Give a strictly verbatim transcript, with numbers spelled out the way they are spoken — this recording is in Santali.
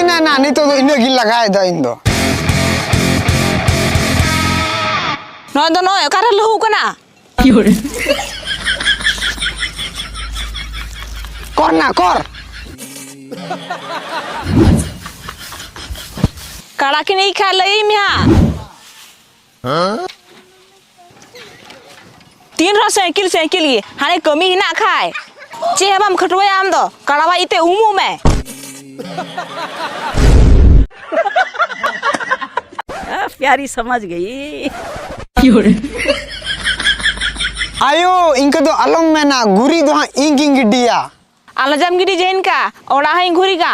ᱱᱟ, ᱱᱟ, ᱱᱤᱛᱚᱜ ᱫᱚ ᱤᱱᱟᱹᱜ ᱜᱤᱧ ᱞᱟᱜᱟᱭᱮᱫᱟ ᱤᱧ ᱫᱚ᱾ ᱱᱚᱣᱟ ᱫᱚ ᱱᱚᱜᱼᱚᱭ ᱚᱠᱟᱨᱮ ᱞᱟᱹᱦᱩ ᱠᱟᱱᱟ? ᱠᱚᱨ ᱱᱟ, ᱠᱚᱨ᱾ ᱠᱟᱲᱟ ᱠᱤᱱ ᱤᱧ ᱠᱷᱟᱡ ᱞᱟᱹᱭᱟᱹᱧ ᱢᱮ ᱦᱟᱸᱜ᱾ ᱛᱤᱱ ᱨᱮᱦᱚᱸ ᱥᱟᱭᱠᱮᱞ, ᱥᱟᱭᱠᱮᱞ ᱜᱮ᱾ ᱦᱟᱱᱮ ᱠᱟᱹᱢᱤ ᱦᱮᱱᱟᱜ ᱠᱷᱟᱡ ᱪᱮᱫ ᱦᱚᱸ ᱵᱟᱢ ᱠᱷᱟᱹᱴᱣᱟᱹᱭᱟ ᱟᱢ ᱫᱚ᱾ ᱠᱟᱲᱟᱣᱟᱜ ᱤᱛᱟᱹ ᱩᱢᱩᱜ ᱢᱮ᱾ आ, प्यारी समझ गई। ᱟᱭᱳ, ᱤᱱᱠᱟᱹ ᱫᱚ ᱟᱞᱚᱢ ᱢᱮᱱᱟ, ᱜᱩᱨᱤᱡ ᱫᱚ ᱦᱟᱸᱜ ᱤᱧ ᱜᱤᱧ ᱜᱤᱰᱤᱭᱟ᱾ ᱟᱞᱚ ᱡᱟᱢ ᱜᱤᱰᱤ ᱡᱮᱱᱠᱟ, ᱚᱲᱟᱜ ᱦᱚᱸᱧ ᱜᱷᱩᱨᱤᱜᱟ᱾